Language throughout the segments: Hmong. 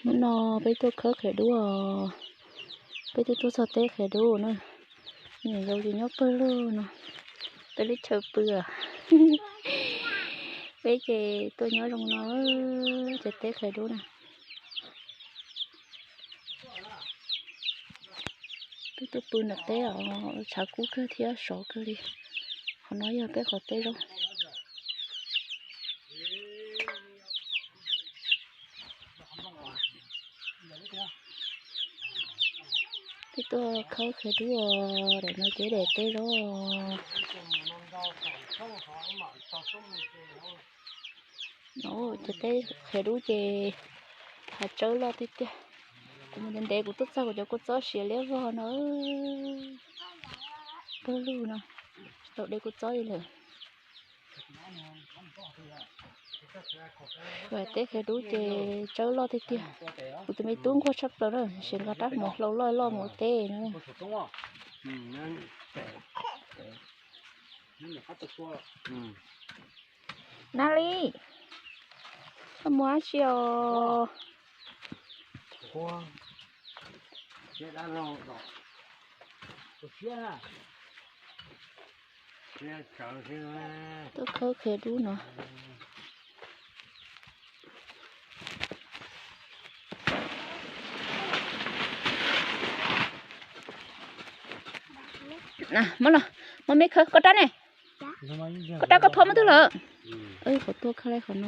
Hnub no peb tuaj khawb qhiav dub os. Peb twb tuaj txog teb qhiav dub na. Niam yau ces nyob pawg lug no. Peb lub chaw pw os. Peb ces tuaj nyob zoo no, ces teb qhiav dub na. Peb tuaj pw nram teb os, tshav kub kawg thiab sov kawg li. Qhov no yog peb qhov teb zoo. Peb tuaj khawb qhiav dub os, daim no ces daim teb zoo. Ces teb qhiav dub ces hav tsawb loj tiag tiag. Kuv mus ntev ntev kuv tuaj txog kuv cov kua txob siav liab vog no. Pawg lug no, tsis tau de kua txob li lawm. Teb qhiav dub ces tsawb loj tiag tiag. Kuv tus me tub nquag tshaj plaws na, sis nqa rab hmuv hlau loj loj mus ua teb no. Nab Li, koj mus dab tsi os? Tuaj khawb qhiav dub no. Muab los, muab me khawb koj rab ne. Koj rab koj phob muab twg lawm? Qhov tuaj khawb li qhov no.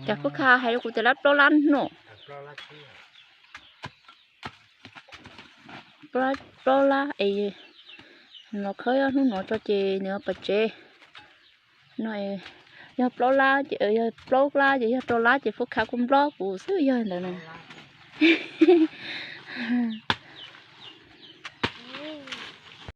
Cas Phub Kha hais rau kuv tias lab plaub lab no. Plaub lab es no khawb hnub no tso ces nws pov tsev no. Yog plaub lab ces, yog plaub lab ces, yog rau lab ces Phub Kha kuj nplob kuv xwb yog ntawd na.